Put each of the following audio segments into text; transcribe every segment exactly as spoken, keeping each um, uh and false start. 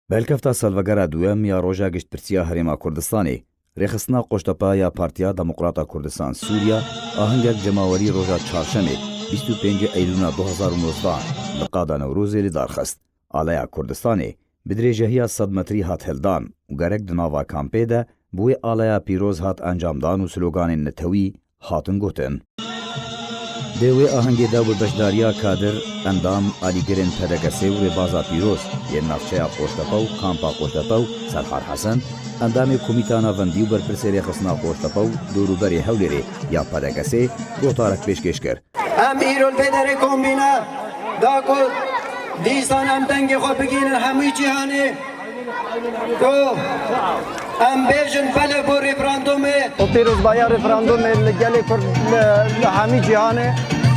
Belkefta salvegera duyem ya Roja Giştpirsiya Herêma Kurdistanê, Rêxistina Qoştepa ya Partiya Demokrata Kurdistan Sûriya ahengek cemawerî roja Çarşemê, bîst û pêncî Eylûna du hezar û nozdeh, li qada Newrozê li dar xist. Aleya Kurdistanê bi dirêjehiya sed metrî hat hildan û gerek di nava kampê de bi wê aleya pîroz hat encamdan û sloganên netewî hatin gotin. Dê wê ahengê de bi beşdariya kadir, endam, alîgirên P D K S û rêbaza pîroz yên navçeya Qoştepe û kampa Qoştepe û Serhar Hesen, endamê Komîta Navendî û berpirsê Rêxistina Qoştepe û dorûberê Hewlêrê ya P D K S gotarek pêşkêş kir. Em îro li vê derê kombîne da ku dîsan em dengê xwe bigihînin hemû cîhanê. Ku em bêjin belê bo referandumê. Û pîrozbahiya referandumê li gelê Kurd li, li hemî cîhanê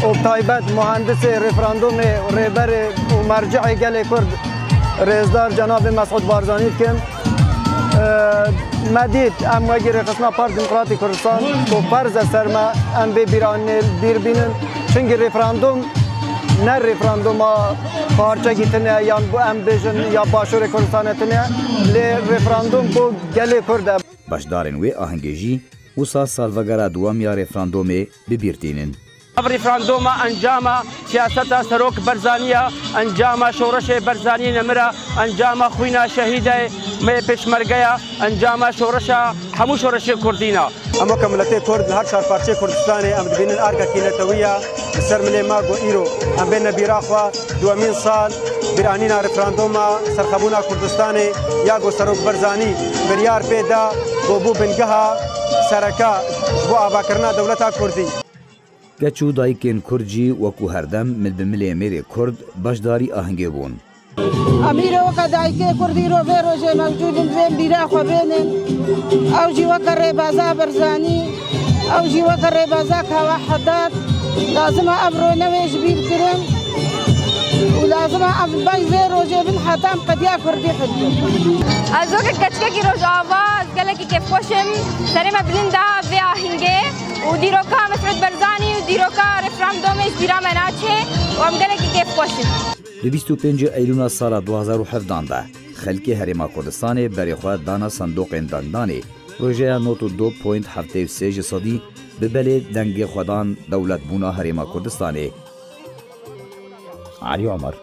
û bi taybet muhendisê referandumê, rêberê û mercihê gelê Kurd rêzdar cenabê Mesûd Barzanî dikim. Ee, me dît, em wekî Rêxistina Partiya Demokratîk Kurdistan ku ferz e ser me em vê bîranê bîr bînin. Çimkî referandum ne referanduma parçekî tune yan bo em bêjin ya Başûrê Kurdistanê tune, lê referandum bo gelê Kurd e. Beşdarên wê ahengê jî wisa salvegera duwem ya referandumê bi bîr tînin. Ev referanduma encama siyaseta Serok Barzanî ye, encama şoreşê Barzanî nemir e, encama xwîna şehîdê me pêşmerge ye, encama şoreşa hemû şoreşê Kurdî ne. Em weke miletê Kurd li her çar parçeyê Kurdistanê em dibînin erkekî netewî ye. Li ser milê me ku îro em bêne bîra xwe, duwemîn sal bîranîna referanduma serxebûna Kurdistanê ya ku Serok Barzanî biryar pê da ku bû bingeha sereke ji bo avakirina dewleta Kurdî. Keç û dayikên Kurd jî wekû herdem mil bi milê mêrê Kurd beşdarî ahengê bûn. Em îro weke dayikê Kurd îro vê rojê mewcûd in, divê em bîra xwe bênin. Ew jî weke rêbaza Barzanî, ew jî weke rêbaza Kawa Heddad. Lazim e ev roj newê ji bîr kirin û lazim e ev bey vê rojê bin heta em qediya Kurdî hildin. Ez weke keçikekî Rojava, ez gelekî kêfxweş im. Serê me bilind da vê ahingê û dîroka Mesûd Barzanî û dîroka referandumê ji bîra me naçê û em gelekî kêfxweş in. Di bîst û pêncî Eylûna sala du hezar û hevdan de xelkê Herêma Kurdistanê berê xwe dana sindoqên dengdanê. Projeya nod û du point heftê û sê ji sedî bi belê dengê xwe dan dewletbûna Herêma Kurdistanê. Elî Omer,